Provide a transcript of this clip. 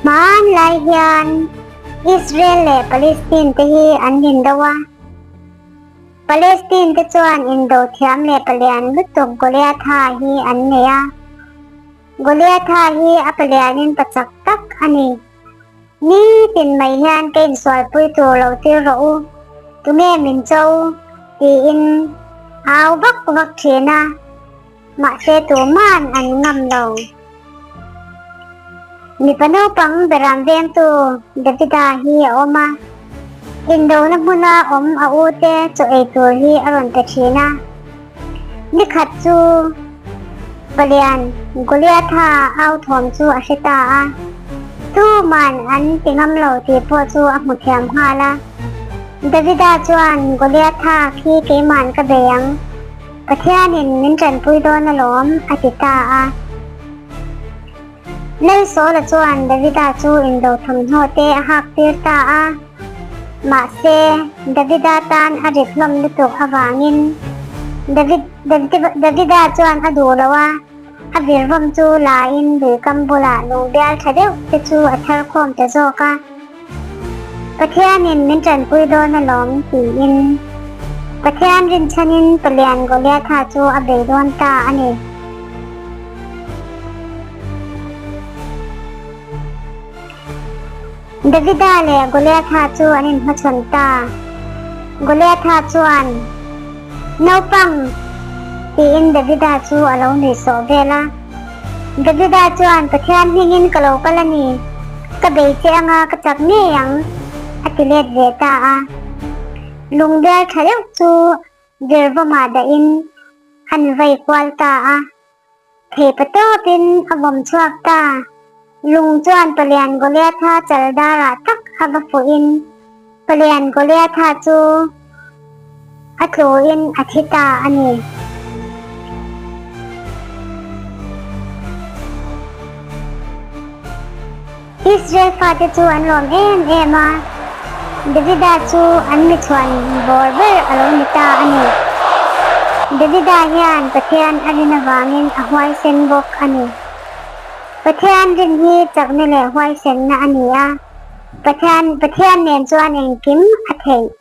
Hmanlai hian Israel leh Palestine te hi an indo a. Palestine te chuan indo thiam leh palian lutuk Goliatha hi an nei a. Goliatha hi a palianin pa chak tak a ni. Nitin mai hian ka insualpui tur lo tir rawh u, tunge min cho? tiin au vak vak thin a, mahse tuman an ngam lo. Mipa naupang beram vengtu Davida hi a awm a, indona hmuna awm a ute chaw ei tur hi a rawn pe thin a. Nikhat chu Palian Goliatha au thawm chu a hre ta a, tuman an ti ngam lo tih pawh chu a hmu thiam nghal a. Davida chuan Goliatha khi keiman ka bei ang, Pathianin min tanpui dawn alawm a ti ta a. Lal Saula chuan Davida chu indo thawmhnaw te a hak tir ta a. Mahse, Davida tan a rit hlawm lutuk avangin David Davida chuan a duh lo a, a virvawm chu lain luikam bulah lungbial tha deuh te chu a thar khawm ta zawk a. Pathianin min tanpui dawn alawm tiin Pathian rinchhanin Palian Goliatha chu a bei dawn ta a ni. Davida leh Goliatha chu an inhmachhawn ta. Goliatha chuan, Naupang! tiin Davida chu a lo nuihsawh vel a. Davida chuan, Pathian hmingin ka lo kal a ni. Ka bei che anga ka chak ngei ang, a ti let ve ta a. Lungbial tha deuh chu virvawmah dahin an vai kual ta a. Theipa tawpin a vawm chhuak ta. Lung chuan Palian Goliatha chal darah tak a va fuhin Palian Goliatha chu a tluin a thi ta a ni. Israel fate chu an lawm em em a, Davida chu an mi chhuan bawr ber a lo ni ta a ni. Davida hian Pathian a rin avangin a huaisen bawk a ni. Pathian rin hi chakna leh huaisenna a ni a, Pathian Pathian nen chuan engkim a theih.